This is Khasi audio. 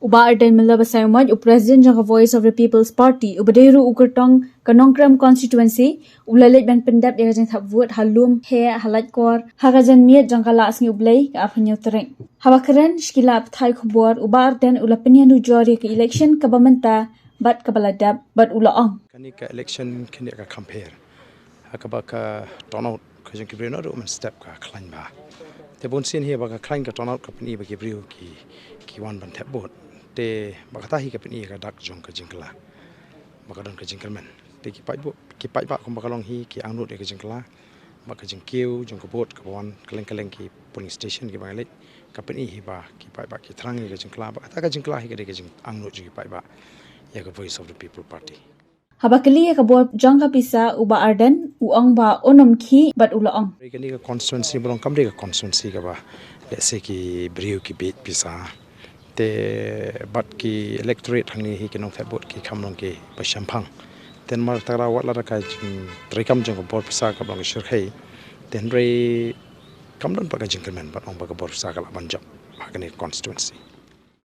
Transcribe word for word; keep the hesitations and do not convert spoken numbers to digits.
U Bah Ardent Miller Basaiawmoit, u President jong ka Voice of the People's Party, uba dei ruh u kyrtong ka Nongkrem Constituency, u la leit ban pyndep ïa ka jingthep vote ha Lumheh, ha Laitkor, ha ka janmiet jong ka Lahsngi U Blei, ka arphew hynñiew tarik. Haba kren sha ki lad pathai khubor, u Bah Ardent u la pynïanujor ïa ka election kaba mynta bad kaba la dep, bad u la ong. Kane ka election kane ka compare ha kaba ka turnout ka jong ki briew naduh mynstep ka khlaiñ bha. Te bun sien hi ba ka khlaiñ ka turnout ka pyni ba ki briew ki, ki wan ban thep vote. Te ba kata hi ka pyni ka dak jong ka jingkylla, ba ka don ka jingkyrmen. Te ki paidbah, ki paidbah kumba ka long hi ki angnud ïa ka jingkylla, ba ka jingkiew jong ka vote kaba wan kylleng kylleng ki polling station kiba nga leit, ka pyni hi ba ki paidbah ki thrang ïa ka jingkylla, ba kata ka jingkylla hi ka dei ka jingangnud jong ki paidbah ïa ka Voice of the People Party. Haba kylli ïa ka bor jong ka pisa, u Bah Ardent u ong ba un ym khih bad u la ong. Kane ka constituency ba long kam dei ka constituency kaba lehse ki briew ki bieit pisa. Te bad ki electorate hangne hi ki nongthep vote ki kham long kiba shemphang. Te namar kata ka daw wat la da ka jingtreikam jong ka bor pisa kaba long ka shyrkhei, te hynrei kam don pat ka jingkyrmen ban ong ba ka bor pisa ka lah ban jop ha kane ka constituency.